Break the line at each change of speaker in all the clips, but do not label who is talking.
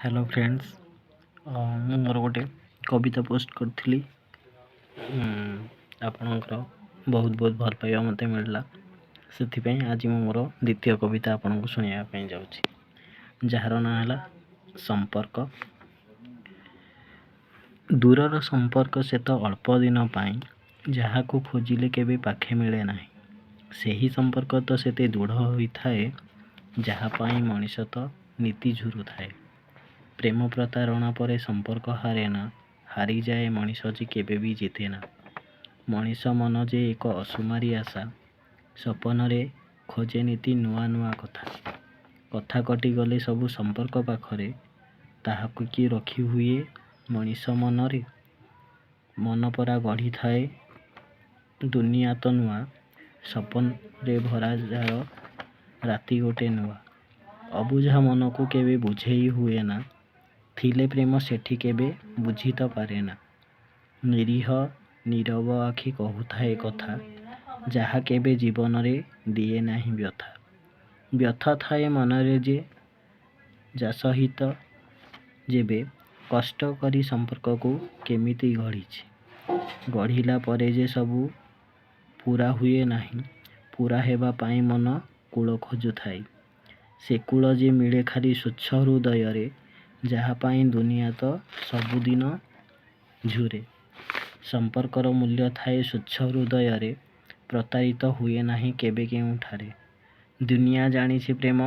Hello friends, ମୁଁ ମୋର ଗୋଟେ କବିତା ପୋଷ୍ଟ କରିଥିଲି। ଆପଣଙ୍କର ବହୁତ ବହୁତ ଭଲ ପାଇବା ମୋତେ ମିଳିଲା। ସେଥିପାଇଁ ଆଜି ମୁଁ ମୋର ଦ୍ୱିତୀୟ କବିତା ଆପଣଙ୍କୁ ଶୁଣାଇବା ପାଇଁ ଯାଉଛି, ଯାହାର ନାଁ ହେଲା ସମ୍ପର୍କ। ଦୂରର ସମ୍ପର୍କ ସେ ତ ଅଳ୍ପ ଦିନ ପାଇଁ, ଯାହାକୁ ଖୋଜିଲେ କେବେ ପାଖେ ମିଳେ ନାହିଁ। ସେହି ସମ୍ପର୍କ ତ ସେତେ ଦୃଢ଼ ହୋଇଥାଏ, ଯାହା ପାଇଁ ମଣିଷ ତ ନୀତି ଝୁରୁଥାଏ। ପ୍ରେମ ପ୍ରତାରଣା ପରେ ସମ୍ପର୍କ ହାରେ ନା, ହାରିଯାଏ ମଣିଷ ଯେ କେବେ ବି ଜିତେ ନା। ମଣିଷ ମନ ଯେ ଏକ ଅସୁମାରୀ ଆଶା, ସପନରେ ଖୋଜେ ନିତି ନୂଆ ନୂଆ କଥା। କଥା କଟିଗଲେ ସବୁ ସମ୍ପର୍କ ପାଖରେ, ତାହାକୁ କି ରଖି ହୁଏ ମଣିଷ ମନରେ? ମନ ପରା ଗଢ଼ିଥାଏ ଦୁନିଆ ତ ନୂଆ, ସପନରେ ଭରା ଯାର ରାତି ଗୋଟେ ନୂଆ। ଅବୁଝା ମନକୁ କେବେ ବୁଝେଇ ହୁଏ ନା, ଥିଲେ ପ୍ରେମ ସେଠି କେବେ ବୁଝି ତ ପାରେନା। ନିରୀହ ନୀରବ ଆଖି କହୁଥାଏ କଥା, ଯାହା କେବେ ଜୀବନରେ ଦିଏ ନାହିଁ ବ୍ୟଥା। ବ୍ୟଥା ଥାଏ ମନରେ ଯେ ଯା ସହିତ ଯେବେ, କଷ୍ଟ କରି ସମ୍ପର୍କକୁ କେମିତି ଗଢ଼ିଛି। ଗଢ଼ିଲା ପରେ ଯେ ସବୁ ପୂରା ହୁଏ ନାହିଁ, ପୂରା ହେବା ପାଇଁ ମନ କୂଳ ଖୋଜୁଥାଏ। ସେ କୂଳ ଯେ ମିଳେ ଖାଲି ସ୍ୱଚ୍ଛ ହୃଦୟରେ, ଯାହା ପାଇଁ ଦୁନିଆ ତ ସବୁଦିନ ଝୁରେ। ସମ୍ପର୍କର ମୂଲ୍ୟ ଥାଏ ସ୍ୱଚ୍ଛ ହୃଦୟରେ, ପ୍ରତାରିତ ହୁଏ ନାହିଁ କେବେ କେଉଁଠାରେ। ଦୁନିଆ ଜାଣିଛି ପ୍ରେମ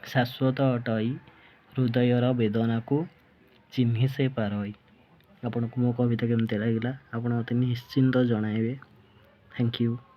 ଶାଶ୍ୱତ ଅଟଇ, ହୃଦୟର ବେଦନାକୁ ଚିହ୍ନି ସେ ପାରଇ। ଆପଣଙ୍କୁ ମୋ କବିତା କେମିତି ଲାଗିଲା, ଆପଣ ମୋତେ ନିଶ୍ଚିନ୍ତ ଜଣାଇବେ। Thank you.